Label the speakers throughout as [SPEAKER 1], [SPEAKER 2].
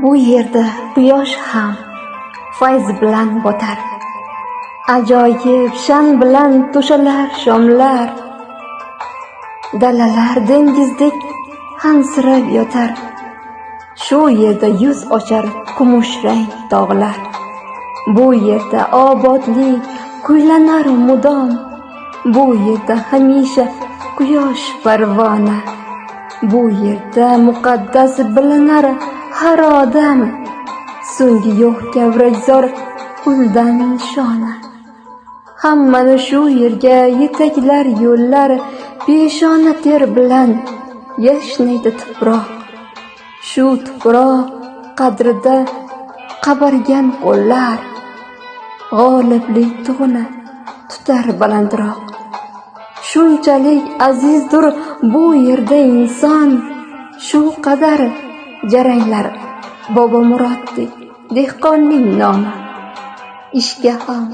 [SPEAKER 1] Bu yerda quyosh ham fayz bilan botar. Ajoyib shan bilan to'shalar shomlar. Dalalar dengizdek hansirab yotar. Shu yerda yuz ochar kumushrang tog'lar. Bu yerda obodlik kuylanar mudom. Bu yerda hamisha quyosh parvona. Bu yerda muqaddas bilinar har odam. So'nggi yo'q kavrakzor quldan nishona. Hammani shu yerga yetaklar yo'llar, peshona ter bilan yashnaydi tuproq. Shu tuproq qadrida qabargan qo'llar g'oliblik tug'ini tutar balandroq. Shunchalik azizdir bu yerda inson, shu qadar jaranglar Bobomuroddek dehqonning nomi. Ishga ham,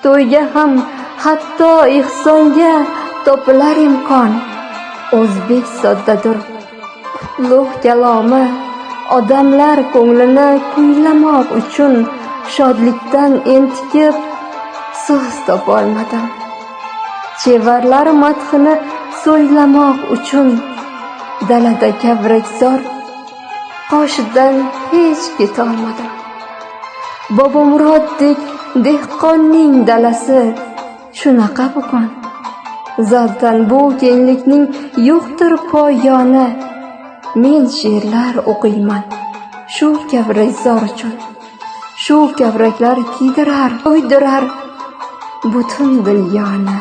[SPEAKER 1] to'yga ham, hatto ehsonga topilar imkon. O'zbek soddadir qutlug' kalomi, odamlar ko'nglini kuylamoq uchun shodlikdan entikib so'z topolmadim. Chevarlar madhini so'ylamoq uchun dalada kavrakzor qoshidan hech ketolmadim. Bobomuroddek dehqonning dalasi shunaqa bugun. Zotan bu kenglikning yo'qdir poyoni. Men she'rlar o'qiyman shu kavrakzor uchun. Shu kavraklar kiydirar, to'ydirar butun dunyoni.